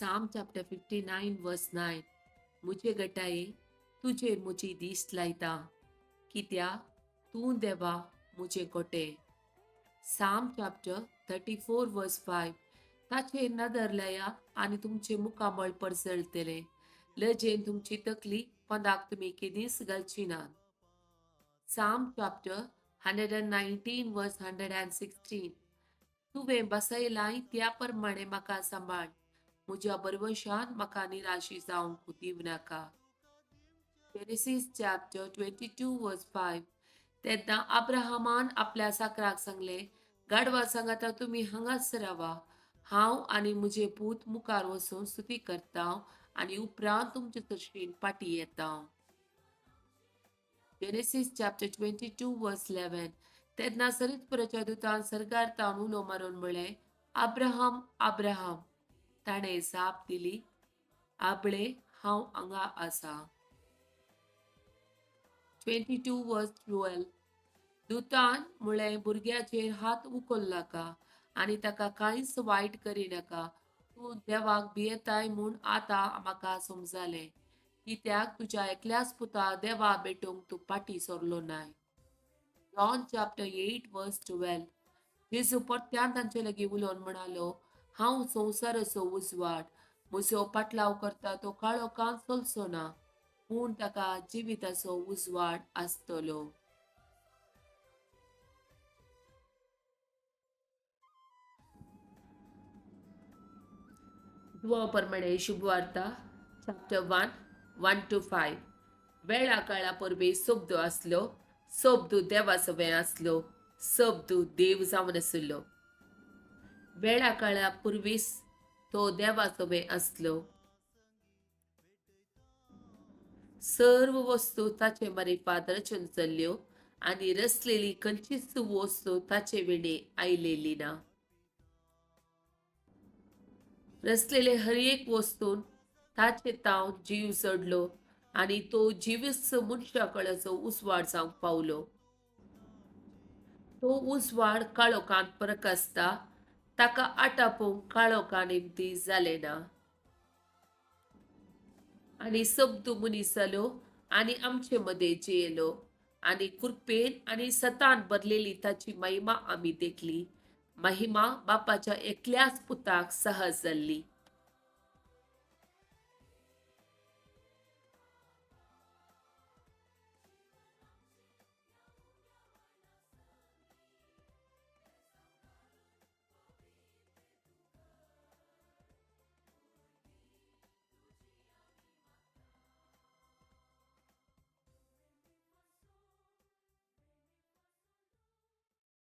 Psalm chapter 59 verse 9. मुजे गटाये तुजेर म्हजी दिश्ट लायता, कित्याक तूं देवा मुजे गोटे. Psalm chapter 34 verse 5. ताचेर नदर लाया आनी तुमचें मुखामळ परजळटलें. लजेन तुमची तकली पंदाक तुमी केदींच घालची नात. Psalm chapter 119 verse 116. तुवें बसयलाय त्या प्रमाणे म्हाका सांबाळ, म्हज्या बरवशान म्हाका निराशी जावंक दिवं नाका. Genesis chapter 22 verse 5. तेन्ना अब्राहमान आपल्या चाकराक सांगलें, गाडवा सांगाता तुमी हांगाच रावा, हांव आनी म्हजे पूत मुखार वचून स्तुती करता आनी उपरांत तुमचे तशेन फाटीं येता. Genesis chapter 22 verse 11. तेन्ना सरितपुराच्या दुतान सर्गार तावन उलो मारून म्हळें, अब्राहम, अब्राहम. ताणें जाप दिली, आबळे, हांव हांगा आसा. 22 verse 12. दुतान म्हळें, भुरग्याचेर हात उखल नाका आनी ताका कांयच वायट करिनाका. तूं देवाक भियेताय म्हूण आतां म्हाका समजलें, कित्याक तुज्या एकल्याच पुता देवा भेटूंक तूं फाटीं सरलो नाय. John chapter 8 verse 12. जेजू परत्यान तांचे लागीं उलोवन म्हणालो, हांव संवसाराचो उजवाड. म्हजो पाटलाव करता तो काळोखांत चलचो ना, पूण ताका जिविताचो उजवाड आसतलो. दुवा प्रमाणे शुभवार्ता चॅप्टर 1 1 to 5. वेळा काळा परबे शब्द आसलो, शब्द देवा सवें आसलो, शब्द देव जावन आशिल्लो. वेळा काळा पुर्वीच तो देवा सवें आसलो. सर्व वस्तू ताचे मारिफात रचून चल्ल्यो आनी रचलेली खंयचीच वस्तू ताचे विणे आयलेली ना. रचलेले हर एक वस्तून ताचे ताव जीव चडलो आनी तो जिवीस मनशा कळाचो उजवाड जावंक पावलो. तो उजवाड काळोखांत प्रकासता, ताका आटापूंक काळोखा निमती जालें ना. आनी शब्द मनीस जालो आनी आमचे मदें जियेलो आनी कृपेन आनी सतान भरलेली ताची महिमा आमी देखली. महिमा बापाच्या एकल्याच पुताक सहज जाल्ली.